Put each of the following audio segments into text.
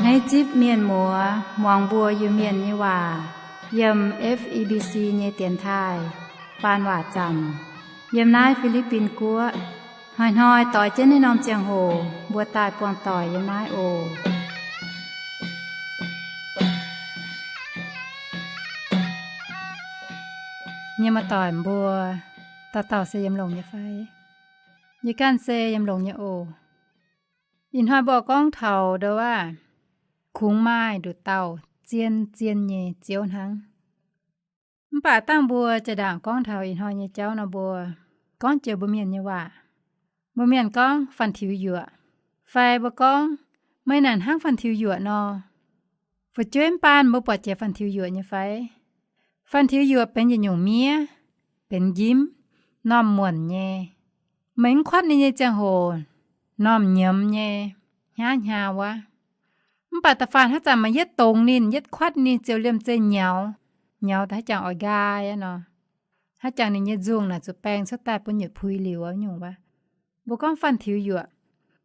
Hneiv zipv mienh muoz muangx mbuo Iu-Mienh nyei waac yiem F E B C nyei dienx taaih faan waac zanc yiem naaiv Fi^li^bin Guoqv. Hnoi-hnoi doix jienv naaiv norm ziangh hoc mbuo daaih buangh doic yiem naaiv oc. Mienh muoz-doic mbuo, dauh dauh se yiem longx nyei fai? Yie ganh se yiem longx nyei oc. Ih hnoi mbuo gorngv taux ndo aav, kungx maaih nduqc dauh zien-zien nyei Ziouv hnangv. Mv baac dangh mbuo jaa-ndaangc gorngv taux ih hnoi nyei jauv nor, mbuo gorngv jiex mbuo Mienh nyei waac. Mbuo Mienh gorngv fanh tiux yuoqc, fai mbuo gorngv, meih naaic hnangv fanh tiux yuoqc nor. Fu'jueiv mv baan mbuo buatc jiex fanh tiux yuoqc nyei fai? Fanh tiux yuoqc benx yietc nyungc miev, benx njimv, normh muonc nyei. Meih mv kuatv ninh nyei ziangh hoc, normh nyiemz nyei, hnyav hnyaau wuov. Mv baac da'faanh haaix zanc meih yietv dongz ninh, yietv kuatv ninh ziouc liemh zeih nyaux, nyaux daaih haaix jangx oix nqaai aqv nor. Haaix jangx ninh nyei nzungh naaic zuqc baeng cuotv daaih bun yietc pui liuz nyungc wuov. Mbuo gorngv fanh tiux yuoqc,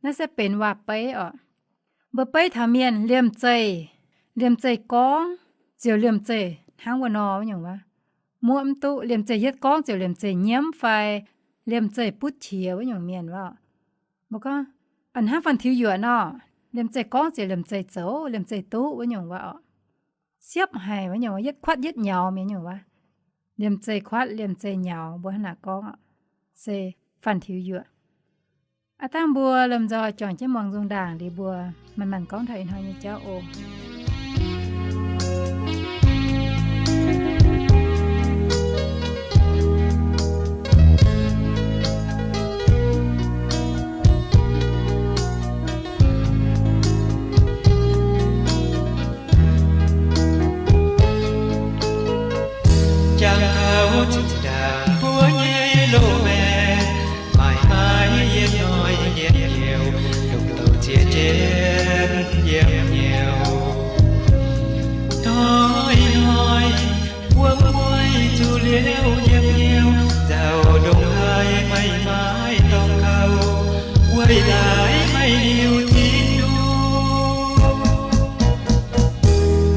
naaiv se benx waac-beiv oc. Mbuo beiv taux mienh liemh zeih, liemh zeih gorngv ziouc liemh zeih hnangv wuov nor nyungc wuov. Muoqv mv duqv liemh zeih yietv gorngv ziouc liemh zeih nyiemv fai liemh zeih butv qiex wuov nyungc mienh wuov. Mbuo gorngv, a'hnangv fanh tiux yuoqc nor, liemh zeih gorngv ziouc liemh zeih zoux, liemh zeih duqv wuov nyungc wuov oc. Siepv haic wuov nyungc, yietv kuatv yietv nyaux mienh nyungc wuov. Liemh zeih kuatv liemh zeih nyaux mbuo hnangv naaic gorngv oc, se fanh tiux yuoqc. Aav dangh mbuo lomh nzoih juangc jienv muangx nzung ndaangc liuz mbuo manc-manc gorngv taux ih hnoi nyei jauv oc. Jangx taux zinh ndaangc mbuo nyei loz-maengx, maaih maaih yiem hnoi yiem hnyouv, lungh ndouh ziex jienv yiem hnyouv. Hnoi-hnoi wuom mueiz zuqc liouh yiem hnyouv, nzauh ndongc haaix maaih maaih dorngx kouv, weic laaix maaih liuz Tin-Hungh.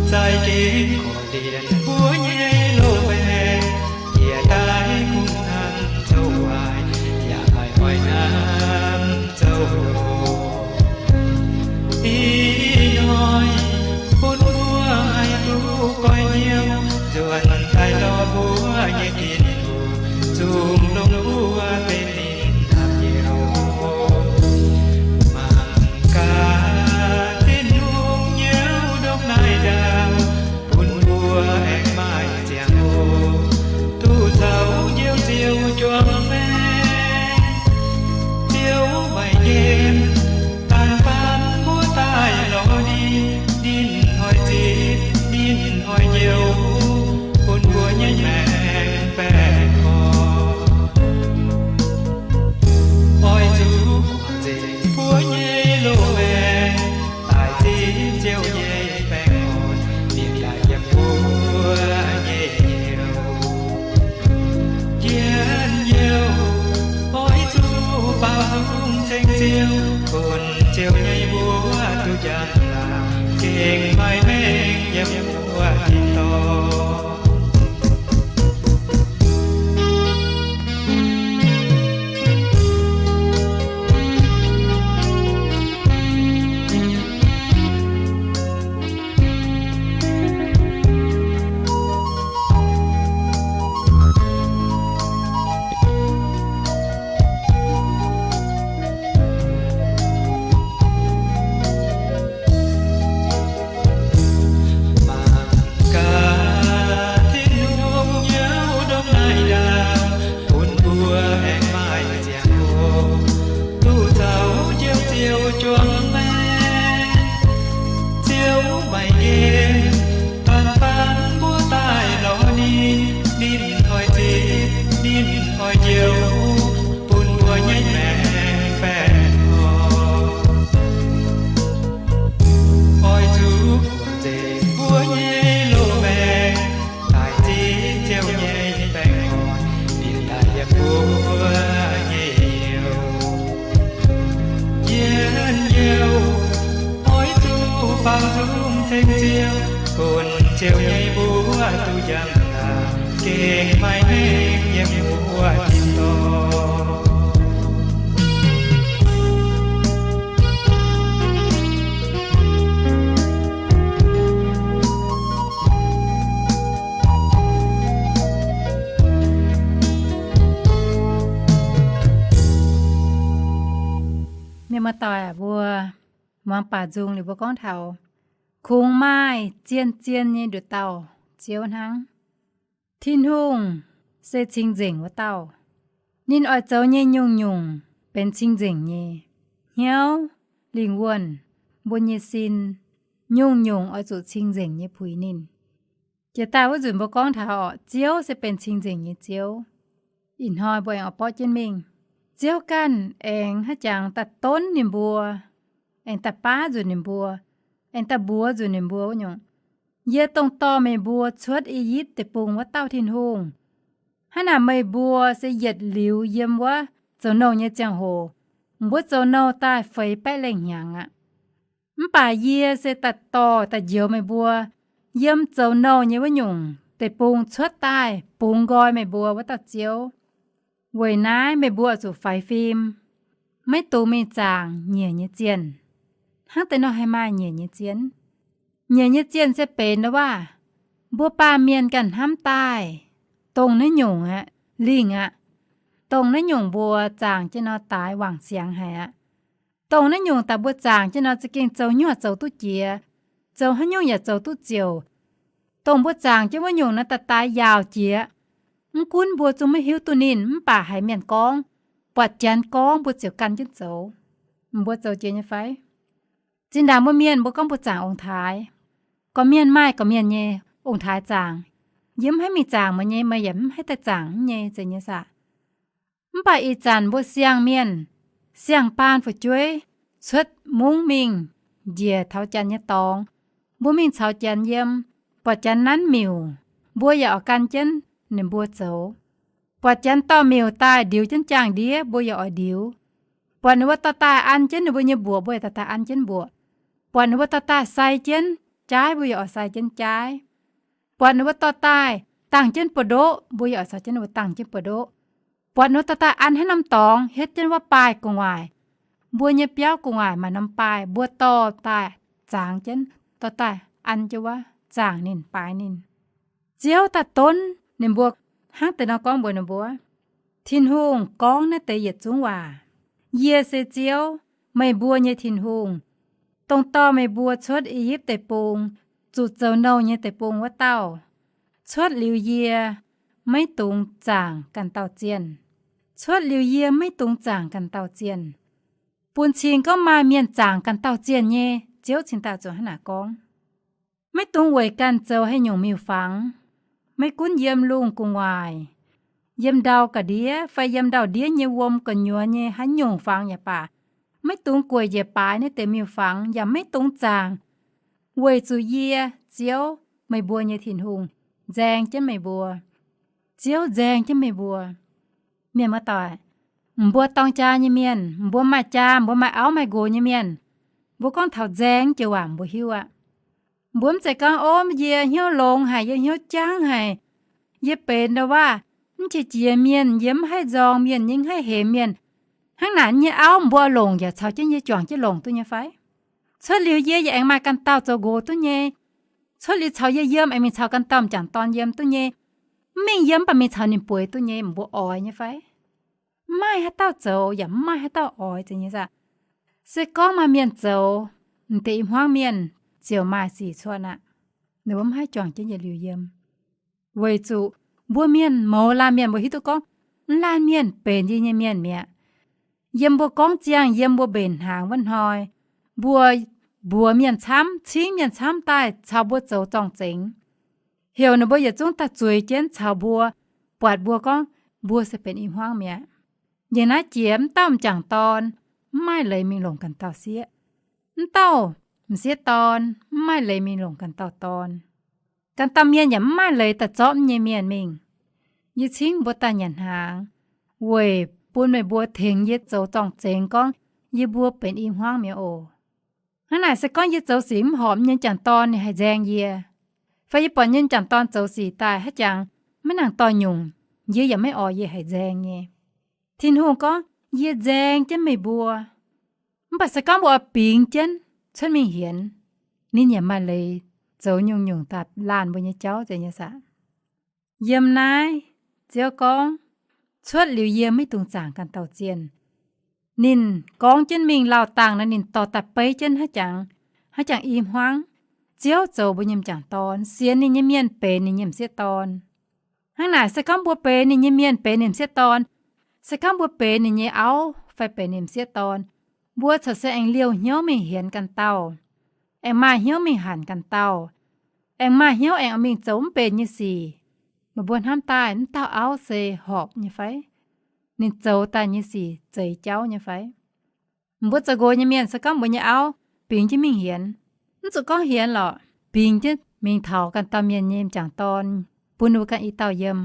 Zaaix gengh korv-lienh mbuo nyei loz-maengx, jiex daaih kungx hnamv zouv waaic, yaac maiv oix hnamv zouv loz. Ih hnoi bun mbuo haih duqv goiv hnyouv, nzuonx daaih lorz mbuo nyei Tin-Hungh, zungv longc mbuo benx ninh hnyouv. Mangc gaax Tin-Hungh hnyouv ndongc naaiv ndaauv, bun mbuo aengx maaih ziangh hoc duqv zoux Njoux Ziouv juangc maengc. Ziouv maiv nqemh, daan faanv mbuo daaih lorz ninh. Ninh oix zipv, ninh oix njoux, bun mbuo nyei maengc baengh orn. Oix zuqc guangc nzengc mbuo nyei loz-maengc, daaih zipv Ziouv nyei baengh orn, mingh daaih yiem mbuo nyei hnyouv. Njien-youh oix zuqc baaux nzung ceng Ziouv, bun Ziouv nyei mbuox duqv njang-laangc, gengh maaih mengh yiem mbuo tin-dorngh. Mangc gaax Tin-Hungh hnyouv ndongc naaiv ndaauv, bun mbuo aengx maaih ziangh hoc duqv zoux Njoux Ziouv juangc maengc. Ziouv maiv nqemh, daan faanv mbuo daaih lorz ninh. Ninh oix zipv, ninh oix njoux, bun mbuo nyei maengc baengh orn. Oix zuqc guangc nzengc mbuo nyei loz-maengc, daaih zipv Ziouv nyei baengh orn, mingh daaih yiem mbuo nyei hnyouv. Njien-youh oix zuqc Baamh nzung ceng Ziouv, gunv Ziouv nyei mbuox duqv njang-laangc, gengh maaih hengx yiem mbuo tin-dorngh. Mienh muoz-doic aac, mbuo muangx baac nzung liuz mbuo gorngv taux, kungx maaih zien-zien nyei nduqc dauh Ziouv hnangv. Tin-Hungh se cing-nzengc wuov dauh. Ninh oix zoux nyei nyungc-nyungc benx cing-nzengc nyei. Hnyouv, lingh wuonh, mbuo nyei sin, nyungc-nyungc oix zuqc cing-nzengc nyei puix ninh. Jiex daaih wuov nzunc mbuo gorngv taux orqc, Ziouv se benx cing-nzengc nyei Ziouv. Ih hnoi mbuo aengx oix borqv jienv mingh. Ziouv ganh aengx haaix jangx daaih donv ninh mbuo, aengx daaih baav nzunc ninh mbuo, aengx daaih mbuox nzunc ninh mbuo wuov nyungc, Yie dongh dorh meih mbuo cuotv I^yipv Deic-Bung wuov dauh Tin-Hungh. Hnangv naaic meih mbuo se yietc liuz yiem wuov zoux nouh nyei ziangh hoc, mbuo zoux nouh daaih feix baeqv lengh hnyangx aqv. Mv baac yie se daaih dorh daaih njoux meih mbuo yiem zoux nouh nyei wuov nyungc deic-bung cuotv daaih bungx nqoi meih mbuo wuov dauh Ziouv. Weic naaiv meih mbuo oix zuqc faix fim, maiv dungx mingh zaangc nyiec nyei zienh. Hnangv deix nor haih maaih nyiec nyei zienh? Nyiec nyei zienh se benx nor waac, mbuo baamh mienh ganh hnamv daaih, dongh naaiv nyungc aqv, lingh aqv. Dongh naaiv nyungc mbuo zaangc jienv nor daaix wangc siangx haic aqv. Dongh naaiv nyungc daaih mbuo zaangc jienv nor za'gengh zoux nyungc zoux duqv jiex, zoux haaix nyungc yaac zoux duqv ziouc. Dongh mbuo zaangc jienv wuov nyungc nor daaih daaix yaauc jiex. Mv gunv mbuo zungv maiv hiuv duqv ninh, mv baac haiz mienh gorngv, buatc Janx gorngv mbuo ziouc gan jienv zoux. Mbuo zoux jiex nyei fai? Zinh ndaangc mbuo mienh mbuo gorngv mbuo zaangc ong-taaix, gorqv-mienh maaih gorqv-mienh nyei ong-taaix zaangc. Yie mv haih mingh zaangc meih nyei, meih yaac mv haih daaih zaangc yie nyei, zeiz nyei saah? Mv baac ih zanc mbuo siang-mienh, siang-baan fu'jueiv cuotv mungv mingh njiec taux Janx nyei dorngx, mbuo mingh caux Janx yiem, buatc Janx nanv miuc, mbuo yaac oix gan jienv ninh mbuo zoux. Buatc Janx dorh miuc daaih ndiux jienv jaang-ndiev, mbuo yaac oix ndiux. Buatc ninh mbuo dorh daaih an jienv ninh mbuo nyei mbuoqc, mbuo yaac dorh daaih an jienv mbuoqc. Buatc ninh mbuo dorh daaih sai jienv jaaiv, mbuo yaac oix sai jienv jaaiv. Buatc ninh mbuo dorh daaih dangh jienv buoz-ndoqv, mbuo yaac oix caux jienv ninh mbuo dangh jienv buoz-ndoqv. Buatc ninh mbuo dorh daaih an haaix norm dorngx, hietv jienv wuov baaih gu'nguaaic, mbuo nyei biauv gu'nguaaic maaih norm baaih, mbuo dorh daaih zaangx jienv, dorh daaih an jienv wuov zaangc ninh, baaix ninh. Ziouv daaih donv ninh mbuo hnangv deix nor gorngv mbuox ninh mbuo, Tin-Hungh gorngv naaiv deix yietc zungv waac, Yie se Ziouv, meih mbuo nyei Tin-Hungh, dongh dorh meih mbuo cuotv I^yipv Deic-Bung, zuqc zoux nouh nyei deic-bung wuov dauh. Cuotv liuz yie, maiv dungx zaangc ganh dauh zienh. Cuotv liuz yie maiv dungx zaangc ganh dauh zienh. Bun cing gorngv maaih mienh zaangc ganh dauh zienh nyei, Ziouv cingx daaih zuqc hnangv naaic gorngv. Maiv dungx weic ganh zoux haaix nyungc miuc-fangx. Maiv gunv yiem lungh gu'nguaaic, yiem ndau ga'ndiev fai yiem ndau-ndiev nyei wuom gu'nyuoz nyei haaix nyungc fangx yaac baac, maiv dungx gueic njiec baaix naaiv deix miuc-fangx, yaac maiv dungx zaangc, weic zuqc yie, Ziouv, meih mbuo nyei Tin-Hungh, nzaeng jienv meih mbuo. Ziouv nzaeng jienv meih mbuo. Mienh muoz-doic, mbuo dorng jaa nyei mienh, mbuo maaih jaa, mbuo maaih auv maaih nqox nyei mienh, mbuo gorngv taux nzaeng joux waac mbuo hiuv aqv. Mbuo mv zeiz gorngv, Ov, yie hnyouv longx haic, yie hnyouv jangv haic, yie benx ndau-waav, mv qiex jiez mienh, yie mv haih nzorng mienh, yie mv haih hemx mienh. Hnangv naaic nyei auv mbuo longc yaac caux jienv yie juangc jienv longc duqv nyei fai? Cuotv liuz yie yaac aengx maaih ganh dauh zoux nqox duqv nyei. Cuotv liuz caux yie yiem aengx mingh caux ganh dauh m'jangc dorn yiem duqv nyei. Mv mingh yiem mv baac mingh caux ninh bueix duqv nyei, mbuo oix nyei fai? Mv maaih haaix dauh zoux yaac mv maaih haaix dauh oix, zeiz nyei saah? Se gorngv maaih mienh zoux, m'deix i hmuangv mienh ziouc maaih sic cuotv aqv. Ninh mbuo mv haih juangc jienv yietc liuz yiem. Weic zuqc mbuo mienh mouz laanh mienh mbuo hiuv duqv gorngv, mv laanh mienh benx yie nyei mienh mi'aqv. Yiem mbuo gorngv ziangh, yiem mbuo mbenc hnaangx wuov hnoi, mbuo mbuox mienh camv, cingv mienh camv daaih caux mbuo zoux zorng-zengx. Heuc ninh mbuo yietc zungv daaih zueiz jienv caux mbuo, buatc mbuo gorngv mbuo se benx i hmuangv mi'aqv. Yiem naaiv jiex mv dauh m'jangc dorn mv maaih leiz mingh longc ganh dauh sieqv. Mv dauh m'sieqv dorn mv maaih leiz mingh longc ganh dauh dorn. Ganh dauh mienh yaac mv maaih leiz daaih zorqv mv nyei mienh mingh. Yie cingv mbuo daaih nyanc hnaangx, weic bun meih mbuo tengx yie zoux zorng-zengx gorngv yie mbuo benx i hmuangv mi'aqv oc. Hnangv naaic se gorngv yie zoux sic mv horpc, yie nyei m'jangc dorn ninh haih nzaeng yie, fai yie buatc yie nyei m'jangc dorn zoux sic daaih haaix jangx maiv nangc dorh nyungc, yie yaac maiv oix yie haic nzaeng nyei. Tin-Hungh gorngv, Yie nzaeng jienv meih mbuo. Mv baac se gorngv mbuo oix bingx jienv cuotv mingh hienx, ninh yaac maaih leiz zoux nyungc-nyungc daaih laanh mbuo nyei jauv nzengc nyei saah. Yiem naaiv Ziouv gorngv, Cuotv liuz yie maiv dungx zaangc ganh dauh zienh. Ninh gorngv jienv mingh lauh dangh nor, ninh dorh daaih beiv jienv haaix jangx, haaix jangx i hmuangv. Ziouv zoux mbuo nyei m'jangc dorn, sienx ninh nyei mienh benx ninh nyei m'sieqv dorn. Hnangv naaic se gorngv mbuo benx ninh nyei mienh, benx ninh m'sieqv dorn, se gorngv mbuo benx ninh nyei auv fai benx ninh m'sieqv dorn, mbuo corc se aengx liouh hnyouv mingh hienx ganh dauh, aengx maaih hnyouv mingh hanc ganh dauh, aengx maaih hnyouv aengx mingh zoux mv benx nyei sic. Meih mbuo hnamv daaih, mv dauh auv se horpc nyei fai? Ninh zoux daaih nyei sic zeiz jauv nyei fai? Mbuo zoux nqox nyei mienh, se gorngv mbuo nyei auv bingx jienv mingh hienx, mv zuqc gorngv hienx lorqc, bingx jienv mingh taux ganh dauh mienh nyei m'jangc dorn, bun ninh mbuo ganh i dauh yiem,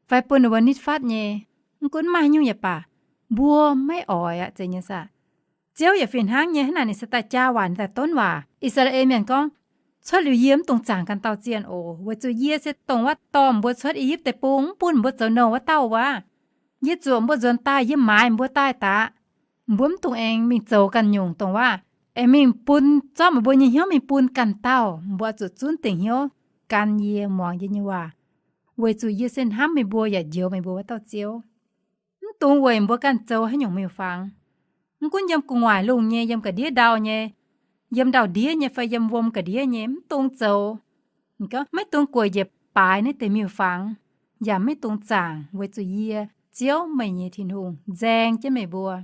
fai bun ninh mbuo nitv fatv nyei, mv gunv maaih haaix nyungc yaac baac, mbuo maiv oix aqv, zeiz nyei saah. Ziouv yaac fih hnangv nyei. Hnangv naaic ninh se daaih jaa waac, ninh daaih donv waac. I^saa^laa^en Mienh gorngv, Cuotv liuz yie mv dungx zaangc ganh dauh zienh oc, weic zuqc yie se dongh wuov dorh mbuo cuotv I^yipv Deic-Bung, mv bun mbuo zoux nouh wuov dauh wuov. Yie zuoqc mbuo nzuonx daaih, yie maaiz mbuo daaih daqc. Mbuo mv dungx aengx mingh zoux ganh nyungc, dongh wuov aengx mingh bun, zorqv meih mbuo nyei hnyouv mingh bun ganh dauh. Mbuo oix zuqc zunv dingc hnyouv gan yie, muangx yie nyei waac, weic zuqc yie se hnamv meih mbuo yaac njoux meih mbuo wuov dauh Ziouv. Mv dungx weic mbuo ganh zoux haaix nyungc miuc-fangx, mv gunv yiem gu'nguaaic lungh nyei, yiem ga'ndiev ndau nyei, yiem ndau-ndiev nyei fai yiem wuom ga'ndiev nyei, mv dungx zoux. Maiv dungx gueic njiec baaix naaiv deix miuc-fangx, yaac maiv dungx zaangc, weic zuqc yie, Ziouv, meih nyei Tin-Hungh, nzaeng jienv meih mbuo.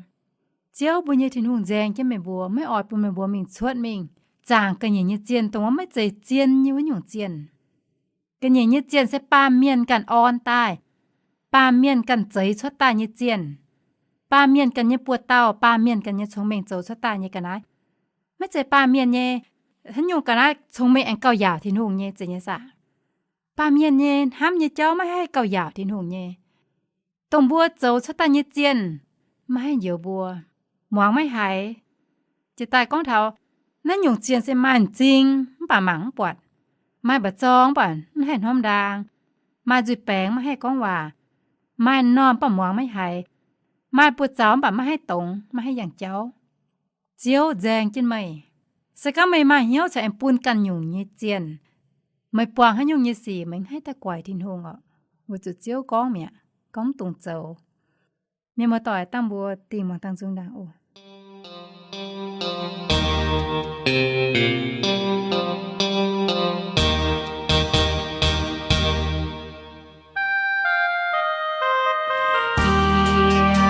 Ziouv, mbuo nyei Tin-Hungh, nzaeng jienv meih mbuo, maiv oix bun meih mbuo mingh cuotv mingh zaangc ga'nyiec nyei zienh, dongh wuov maiv zeiz zien nyei wuov nyungc zienh. Ga'nyiec nyei zienh se baamh mienh ganh orn daaih, baamh mienh ganh zeix cuotv daaih nyei zienh, baamh mienh ganh nyei buoz-dauh, baamh mienh ganh nyei cong-mengh zoux cuotv daaih nyei ga'naaiv. Maiv zeiz baamh mienh nyei haaix nyungc ga'naaiv cong-mengh aengx gauh yaauc Tin-Hungh nyei, zeiz nyei saah. Baamh mienh nyei hnamv nyei jauv maiv haih gauh yaauc Tin-Hungh nyei. Dongh mbuo zoux cuotv daaih nyei zienh, maiv haih njoux mbuo, muangx maiv haiz. Jiex daaih gorngv taux naaiv nyungc zienh se maaih m'zing mv baac mangc mv buatc, maaih mba'zorng mv baac mv haih hnomv ndaang, maaih nzuih baengx maiv haih gorngv waac, maaih m'normh mv baac muangx maiv haiz, maaih buoz-zaux mv baac maiv haih dongz, maiv haih yangh jauv. Ziouv nzaeng jienv meih. Se gorngv meih maaih hnyouv caux aengx bun ganh nyungc nyei zienh, meih buangh haaix nyungc nyei sic meih maiv haih daaih guaix Tin-Hungh orqc, weic zuqc Ziouv gorngv mi'aqv, gorngv mv dungx zoux. Mienh muoz-doic, dangh mbuo dingh muangx dangh nzung ndaangc oc.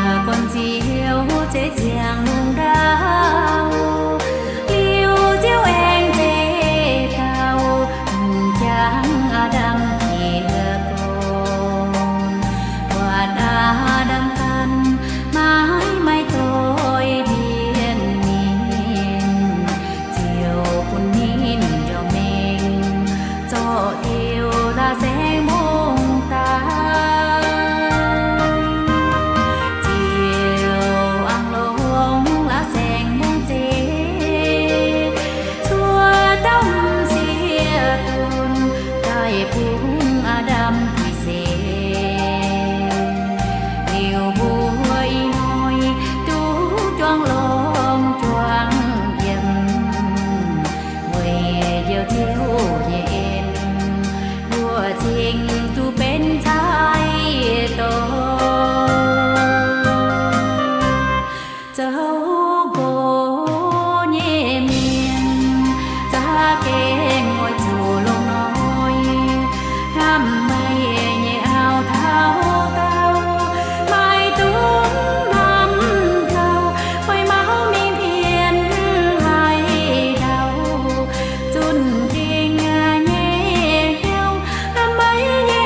Yie gorn Ziouv zeiv ziangx lungh ndau, liuz Ziouv aengx zeiv dauh m'jangc Aa^ndam jiex gorn. Buatc Aa^ndam ganh maiv maaih doix-ndiev mienh, Ziouv bun ninh njormh mengh zorqv diuh la'saengx mbungv daaih. Ziouv aengx longc la'saengx mbungv zeiv cuotv dauh m'sieqv dunh daaih bun Aa^ndam dix seix. Liuz mbuo ih hnoi duqv juangc longx juangc yiem, weic njoux Ziouv nyei en, mbuo cingx duqv benx cai-dorn. Zoux nqox nyei mienh za'gengh oix zuqc longx hnoi, hnamv meih nyei auv taux daauh, maiv dungx hnamv gauh, fai mauv mingh pienx haaix dauh zunh gengh nyei hnyouv, hnamv meih nyei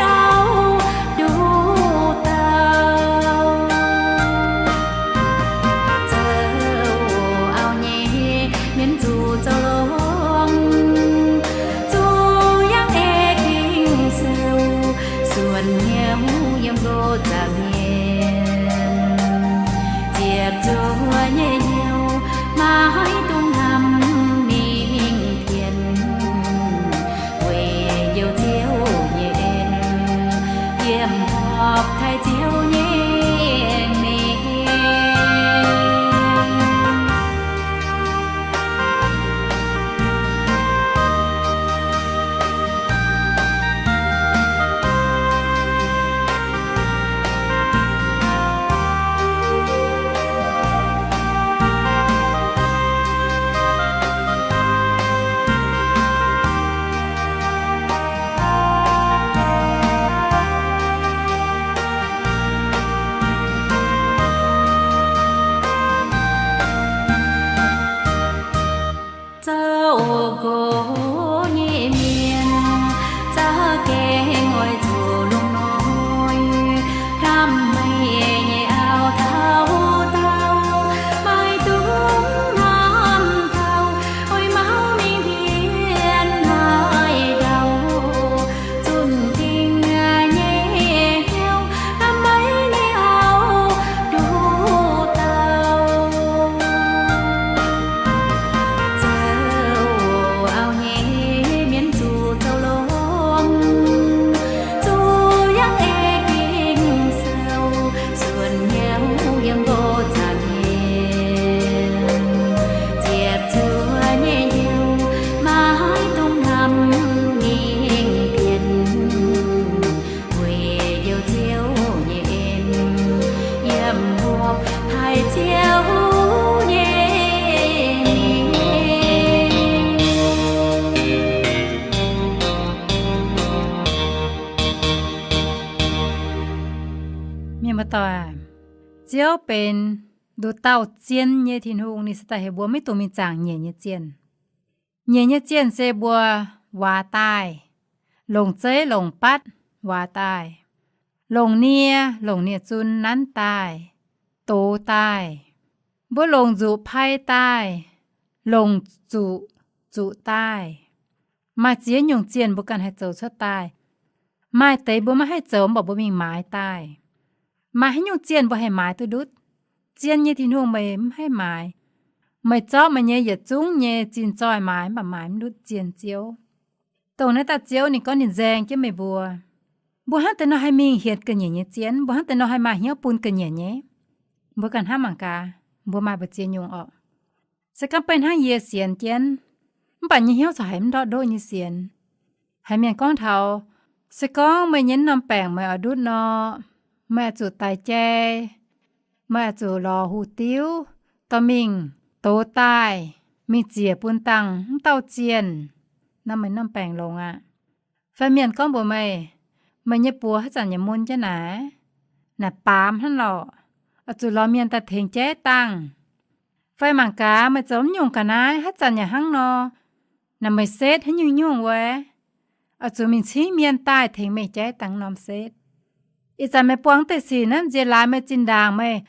Doic, Ziouv benx nduqc dauh zien nyei Tin-Hungh, ninh se daaih heuc mbuo maiv dungx mingh zaangc nyiec nyei zienh. Nyiec nyei zienh se mbuo waac daaih, longc zeiv longc batv waac daaih, longc nie, longc nie-zun nanv daaih, dox daaih. Mbuo longc nzuqc pai daaih, longc zuqc zuqc daaih. Maaih ziex nyungc zienh mbuo ganh haih zoux cuotv daaih. Maaih deix mbuo maiv haih zoux, mv baac mbuo mingh maaiz daaih. Maaih haaix nyungc zienh mbuo haih maaiz duqv ndutv? Zien nyei Tin-Hungh, meih mv haih maaiz. Meih zorqv meih nyei yietc zungv nyei zinh zoih maaiz, mv baac maaiz mv ndutv zien Ziouv. Dongh naaiv dauh Ziouv ninh gorngv ninh nzaeng jienv meih mbuo. Mbuo hnangv deix nor haih mingh hietc ga'nyiec nyei zienh? Mbuo hnangv deix nor haih maaih hnyouv bun ga'nyiec nyei? Mbuo ganh hnamv mangc gaax, mbuo maaih mbu'ziex nyungc orqc. Se gorngv beiv hnangv yie sienx jienv, mv baac nyei hnyouv corc haiz mv ndortv ndoqv nyei sienx. Haiz mienh gorngv taux, se gorngv meih nyei norm baengc meih oix ndutv nor, meih oix zuqc daix jai, meih oix zuqc lorz hungh diuv dorh mingh dox daaih, mingh ziec bun dangh wuov dauh zienh, nor meih norm baengc longx aqv. Fai mienh gorngv mbuox meih, meih nyei buoz haaix zanc yaac mun jienv naaic, naaic baamz hnangv lorqc, oix zuqc lorz mienh daaih tengx jaiv dangh. Fai mangc gaax meih zoux mv nyungc ga'naaiv haaix zanc yaac hnangv nor, naaic meih setv haaix nyungc nyungc wuov, oix zuqc mingh cingv mienh daaih tengx meih jaiv dangh norm setv. Ih zanc meih buangh deix sic naaiv nziex laaix meih zinh ndaangc meih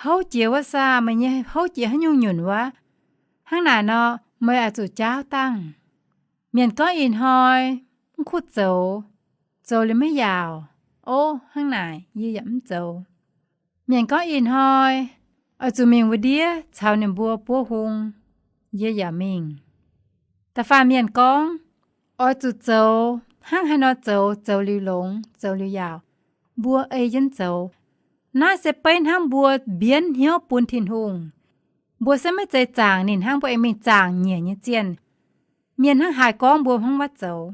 houv jiex wuov saah, meih nyei houv jiex haaix nyungc nyunc wuov, hnangv naaic nor meih oix zuqc jaauv dangh. Mienh gorngv ih hnoi mv kuv zoux, zoux liuz maiv yaauc, ov, hnangv naaic yie yaac mv zoux. Mienh gorngv ih hnoi oix zuqc mingh wuov ndiev caux ninh mbuo buov hung, yie yaac mingh. Da'faanh mienh gorngv oix zuqc zoux hnangv haaix nor zoux, zoux liuz longx, zoux liuz yaauc, mbuo ei jienv zoux. Naaiv se beiv hnangv mbuo mbienv hnyouv bun Tin-Hungh. Mbuo se maiv zeiz zaangc ninh hnangv, mbuo aengx mingh zaangc nyiec nyei zienh. Mienh hnangv haaix gorngv mbuo hnangv wuov zoux.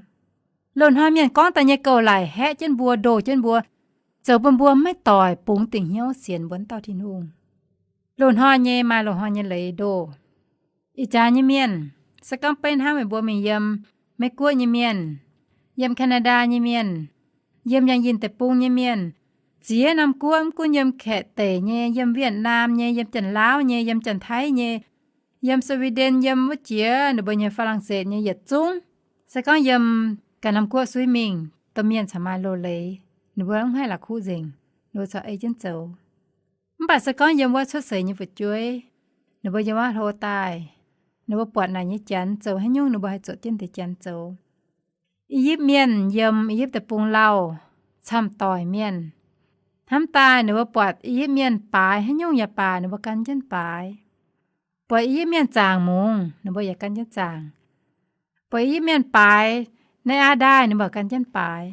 Loz-hnoi mienh gorngv daaih nyei gouv-laic haeqv jienv mbuo, ndoh jienv mbuo, zoux bun mbuo maiv doic bungx dingc hnyouv sienx mbuo wuov dauh Tin-Hungh. Loz-hnoi nyei maaih loz-hnoi nyei leiz ndoh. Ih jaax nyei mienh, se gorngv beiv hnangv meih mbuo mingh yiem Meiv Guoqv nyei mienh, yiem Canada nyei mienh, yiem Yangh Yinh Deic-Bung nyei mienh, ziex norm guoqv, mv gunv yiem Kaeqv Deic nyei, yiem Wietc Naam nyei, yiem Janx-Laauv nyei, yiem Janx-Taiv nyei, yiem Sweden, yiem wuov jiex ninh mbuo nyei Faa^lang^setc nyei yietc zungv, se gorngv yiem ganh norm guoqv suiv mingh, domh mienh corc maaih loz-leiz, ninh mbuo mv haih la'kuqv nzengc, ninh mbuo corc ei jienv zoux. Mv baac se gorngv yiem wuov cuotv seix nyei fu'jueiv, ninh mbuo yiem wuov hlo daaih, ninh mbuo buatc naaic nyei janx zoux haaix nyungc, ninh mbuo haih zuotc jienv deix janx zoux. I^yipv Mienh yiem I^yipv Deic-Bung lauh camv-doic mienh. Hnamv daaih ninh mbuo buatc I^yipv Mienh baaix haaix nyungc yaac baac, ninh mbuo gan jienv baaix. Buatc I^yipv Mienh zaangc mungz, ninh mbuo yaac gan jienv zaangc. Buatc I^yipv Mienh baaix naaiv-aa ndaaih, ninh mbuo gan jienv baaix.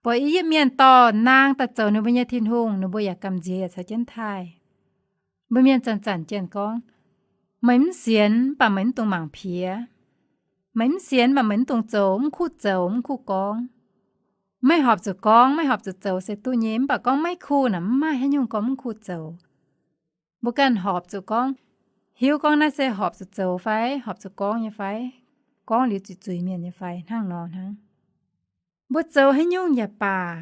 Buatc I^yipv Mienh dorh naang daaih zoux ninh mbuo nyei tin-hungh, ninh mbuo yaac gamh nziex yaac caux jienv taaih. Mbuo mienh zanc-zanc jienh gorngv, meih mv sienx mv baac meih mv dungx mangc piex. Meih mv sienx mv baac meih mv dungx zoux, mv kuv zoux, mv kuv gorngv. Maiv horpc zuqc gorngv, maiv horpc zuqc zoux se duqv nyei, mv baac gorngv maiv kuv naaic mv maaih haaix nyungc gorngv mv kuv zoux. Mbuo ganh horpc zuqc gorngv, hiuv gorngv naaiv se horpc zuqc zoux fai horpc zuqc gorngv nyei fai, gorngv liuz zuqc zuiz mienh nyei fai, hnangv nor hnangv. Mbuo zoux haaix nyungc yaac baac,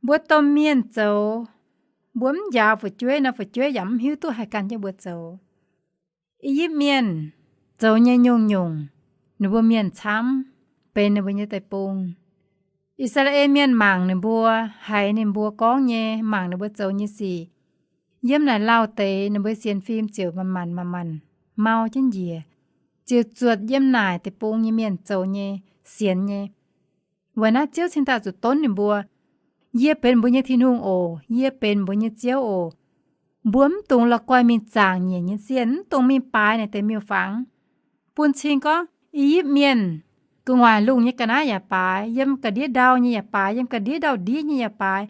mbuo domh mienh zoux, mbuo mv njaaux fu'jueiv nor, fu'jueiv yaac mv hiuv duqv haih gan jienv mbuo zoux. I^yipv Mienh zoux nyei nyungc-nyungc, ninh mbuo mienh camv, benx ninh mbuo nyei deic-bung. I^saa^laa^en Mienh mangc ninh mbuo, haiz ninh mbuo gorngv nyei, mangc ninh mbuo zoux nyei sic. Yiem naaic lauh deix ninh mbuo sienx fim ziouc manc-manc manc-manc mau jienv njiec, ziouc zuotc yiem naaic deic-bung nyei mienh zoux nyei, sienx nyei. Weic naaiv Ziouv cingx daaih zuqc donv ninh mbuo, Yie benx mbuo nyei Tin-Hungh oc. Yie benx mbuo nyei Ziouv oc. Mbuo mv dungx la'guaih mingh zaangc nyiec nyei zienh, mv dungx mingh baaix naaic deix miuc-fangx. Bun cing gorngv I^yipv Mienh gu'nguaaic lungh nyei ga'naaiv yaac baaix, yiem ga'ndiev ndau nyei yaac baaix, yiem ga'ndiev ndau-ndiev nyei yaac baaix,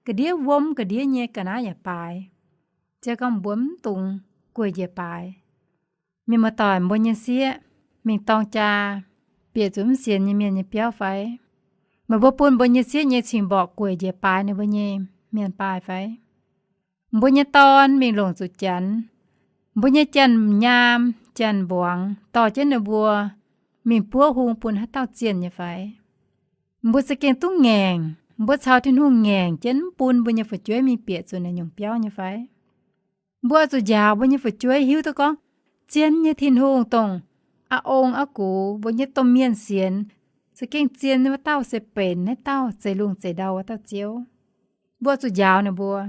ga'ndiev wuom ga'ndiev nyei ga'naaiv yaac baaix. Ziouv gorngv mbuo mv dungx gueic njiec baaix. Mienh muoz-doic, mbuo nyei sieqv mingh dorng jaa bieqc zuqc mv sienx nyei mienh nyei biauv fai? Meih mbuo bun mbuo nyei sieqv nyei cing-mborqc gueic njiec baaix ninh mbuo nyei mienh baaih fai? Mbuo nyei dorn mingh longc zuqc Janx, mbuo nyei janx-nyaam janx-mbuangz dorh jienv ninh mbuo mingh buov hung bun haaix dauh zienh nyei fai? Mbuo za'gengh duqv ngaengc Mbuo caux Tin-Hungh ngaengc jienv mv bun mbuo nyei fu'jueiv mingh bieqc zuqc naaiv nyungc biauv nyei fai? Mbuo oix zuqc njaaux mbuo nyei fu'jueiv hiuv duqv gorngv, zien nyei Tin-Hungh dongh a'ong a'gux, mbuo nyei domh mienh sienx, za'gengh zien nyei wuov dauh se benx naaiv dauh zeix lungh zeix ndau wuov dauh Ziouv. Mbuo oix zuqc njaaux ninh mbuo.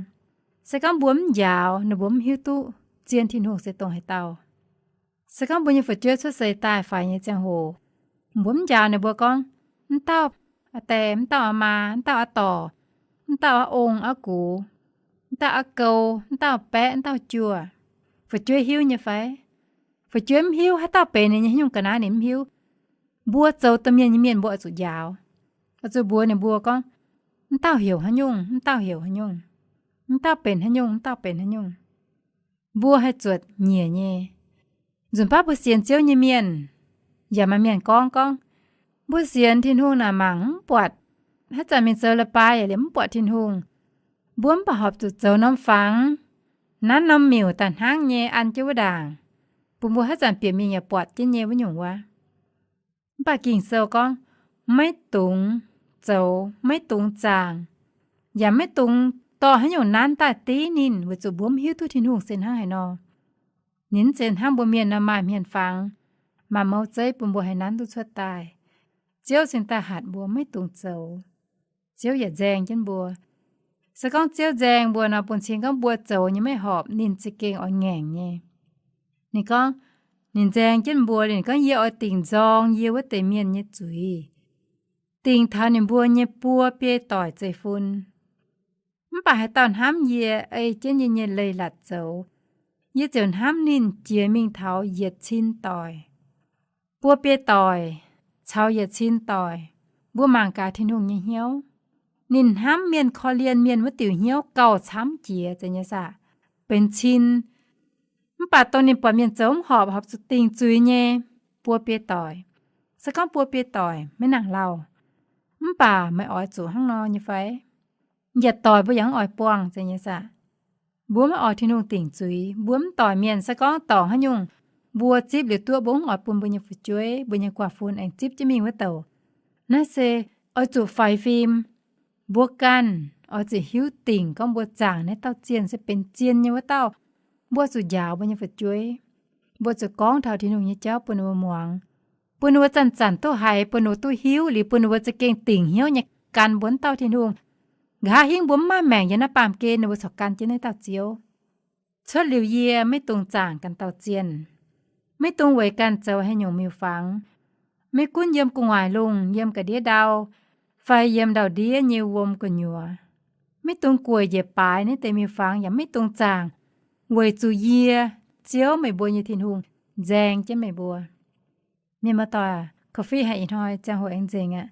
Se gorngv mbuo mv njaaux, ninh mbuo mv hiuv duqv zien Tin-Hungh se dongh haaix dauh. Se gorngv mbuo nyei fu'jueiv cuotv seix daaih faix nyei ziangh hoc, mbuo mv njaaux ninh mbuo gorngv, mv dauh aa die, mv dauh aa maa, mv dauh aa dorc, mv dauh aa ong aa gux, mv dauh aa gou, mv dauh baeqv, mv dauh juoh, fu'jueiv hiuv nyei fai? Fu'jueiv mv hiuv. Haaix dauh benx ninh nyei, haaix nyungc ga'naaiv ninh mv hiuv. Mbuo zoux domh mienh nyei mienh mbuo oix zuqc njaaux, oix zuqc mbuox ninh mbuo gorngv, mv dauh heuc haaix nyungc, mv dauh heuc haaix nyungc, mv dauh benx haaix nyungc, mv dauh benx haaix nyungc. Mbuo haih zuotc nyiec nyei. Nzunc baav mbuo sienx Ziouv nyei mienh, yaac maaih mienh gorngv gorngv, mbuo sienx Tin-Hungh naaic mangc mv buatc, haaix zanc mingh zoux leiz-baaix yaac liemh mv buatc Tin-Hungh. Mbuo mv baac horpc zuqc zoux norm fangx, nanv norm miuc daaih hnangv nyei an jienv wuov ndaangc, bun mbuo haaix zanc bieqc mingh yaac buatc jienv nyei wuov nyungc wuov. Mv baac Ging-Sou gorngv, maiv dungx zoux, maiv dungx zaangc, yaac maiv dungx dorh haaix nyungc nanv daaih div ninh, weic zuqc mbuo mv hiuv duqv Tin-Hungh se hnangv haaix nor. Ninh mv zeiz hnangv mbuo mienh nor maaih hmien fangx, maaih mouv zeiv bun mbuo haih nanv duqv cuotv daaih. Ziouv cingx daaih hatc mbuo maiv dungx zoux. Ziouv yaac nzaeng jienv mbuo. Se gorngv Ziouv nzaeng mbuo nor, bun cing gorngv mbuo zoux nyei maiv horpc, ninh za'gengh oix ngaengc nyei. Ninh gorngv, ninh nzaeng jienv mbuo, ninh gorngv, yie oix dingc nzorng yie wuov deix mienh nyei zuiz, dingc taux ninh mbuo nyei buo biei doic zeiv-fun. Mv baac haaix dauh hnamv yie, ei jienv yie nyei leiz-latc zoux, yie ziouc hnamv ninh jiex mingh taux yietc cin doic. Buo biei doic caux yietc cin doic, mbuo mangc gaax Tin-Hungh nyei hnyouv. Ninh hnamv mienh, korv-lienh mienh wuov diuc hnyouv gauh camv jiex, zeiz nyei saah? Benx cin. Mv baac dongh ninh buatc mienh zoux mv horpc, horpc zuqc dingc zuiz nyei, buo biei doic. Se gorngv buo biei doic maiv nangc lauh, mv baac meih oix zuqc hnangv nor nyei fai? Yietc doic mbuo yaac mv oix buangh, zeiz nyei saah? Mbuo maiv oix Tin-Hungh dingc zuiz, mbuo mv doic mienh se gorngv dorngc haaix nyungc, mbuo zipv liuz duqv, mbuo mv oix bun mbuo nyei fu'jueiv, mbuo nyei guaax fun aengx zipv jienv mingh wuov douc. Naaiv se oix zuqc faix fim. Mbuo ganh oix zuqc hiuv dingc gorngv mbuo zaangc naaiv dauh zienh se benx zien nyei wuov dauh. Mbuo zuqc njaaux mbuo nyei fu'jueiv. Mbuo zuqc gorngv taux Tin-Hungh nyei jauv bun ninh mbuo muangx, bun ninh mbuo zanc-zanc duqv haiz, bun ninh mbuo duqv hiuv, liuz bun ninh mbuo za'gengh dingc hnyouv nyei gan mbuo wuov dauh Tin-Hungh. Nqa'haav hingv mbuo mv maaih maengc yiem naaiv baamh gen, ninh mbuo corc gan jienv naaiv dauh Ziouv. Cuotv liuz yie maiv dungx zaangc ganh dauh zienh, maiv dungx weic ganh zoux haaix nyungc miuc-fangx. Maiv gunv yiem gu'nguaaic lungh, yiem ga'ndiev ndau, fai yiem ndau-ndiev nyei wuom gu'nyuoz, maiv dungx gueic njiec baaix naaiv deix miuc-fangx, yaac maiv dungx zaangc, weic zuqc yie, Ziouv meih mbuo nyei Tin-Hungh, nzaeng jienv meih mbuo. Mienh muoz-doic, korv-fiqv haic ih hnoi ziangh hoc aengx nzengc aqv.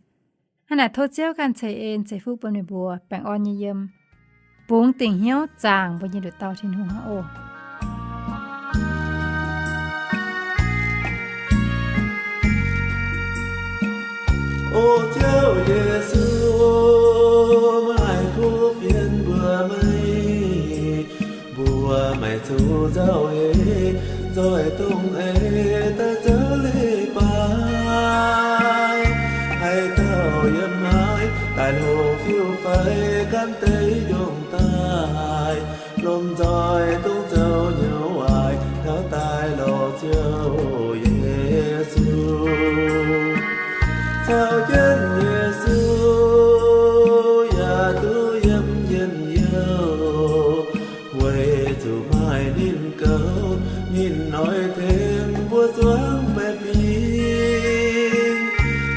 Hnangv naaic tov Ziouv ganh ceix en ceix fuqv bun meih mbuo baengh orn nyei yiem, bungx dingc hnyouv zaangc mbuo nyei nduqc dauh Tin-Hungh hnangv oc. O Ziouv Yesu, maaih kuv fienx mbuox meih, mbuox meih zuqc nzauh heix, nzoih dongh eix daaih zoux leiz-baaix. Haaix dauh yiem haaix daaih hlo fiuv-faix gan deix njongh daaih, lomh nzoih dongh zoux nyei waaic taux daaih lorz Ziouv Yesu. Caux jienv Yesu yaac duqv yiem njien-youh, weic zuqc maaih ninh goux, ninh oix tengx mbuo zuangx baeqc fingx.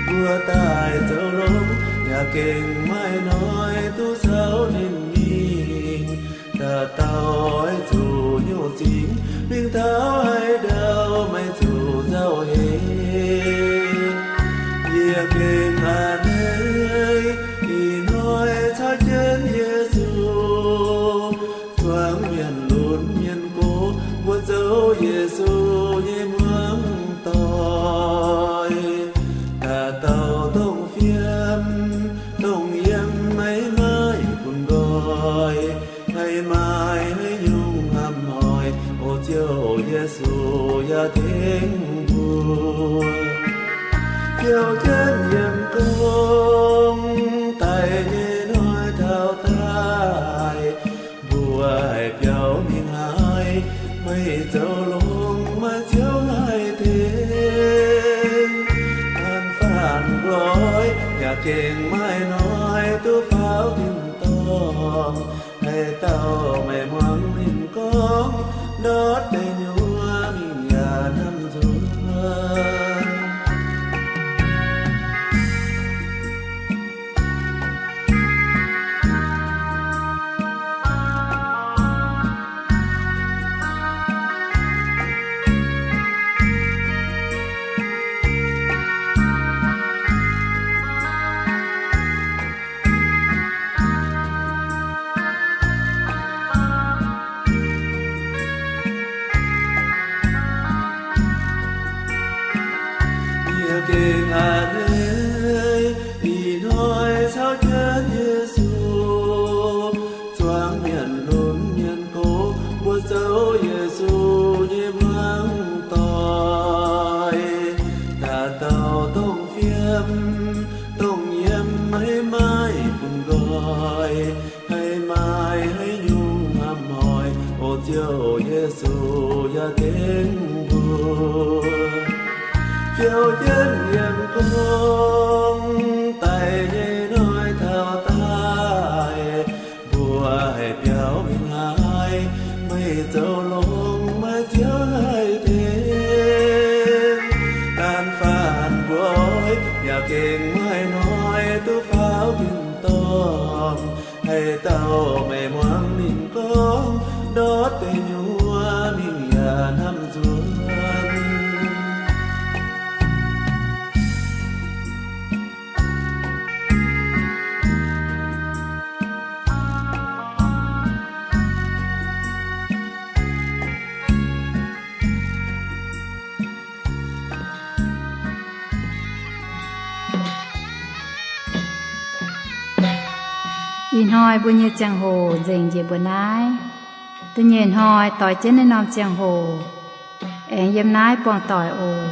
Mbuo daaih zoux longx yaac gengh maaih hnoi duqv caux ninh mingh. Dauh dauh oix zuqc nyungc zingx mingh taux haaix ndau, maiv zuqc nzauh heix. Yie gengh a'hneiv ih hnoi caux jienv Yesu zuangx mienh lunx mienh gox, mbuo zoux Yesu nyei muangx doic. Dauh dauh dongh fiem dongh yiem maiv maaih bun nqoi, haaix maaih haaix nyungc hnamv hnoi, o Ziouv Yesu yaac tengx mbuo. Ziouv jienv yiem gorngv daic nyei Yaac gengh maaih hnoi duqv faaux tin-dorngh, haaix dauh meih muangx ninh gorngv, ndortv deic nyuoqc mingh yaac hnamv nzuonx. Yie gengh a'hneiv ih hnoi caux jienv Yesu, zuangx mienh lunx mienh gox mbuo zoux Yesu nyei hmuangv doic. Dauh dauh dongh fiem, dongh yiem, haiz maaih bun nqoi, haiz maaih haaix nyungc hnamv hnoi, o Ziouv Yesu yaac tengx mbuo. Fiou jienv yiem gorngv daic nyei hnoi taux daaih, mbuo haih biaux mingh haaix, meih zoux longx maiv Ziouv haih tengx. Daan faanh mbuo oix, yaac gengh maaih hnoi duqv faaux tin-dorngh. Haaix dauh meih muangx ninh gorngv, ndortv deic nyuoqc mingh yaac hnamv nzuonx. Ih hnoi mbuo nyei ziangh hoc nzengc njiec mbuo naaiv. Da'nyeic hnoi doix jienv naaiv norm ziangh hoc, aengx yiem naaiv buangh doic oc.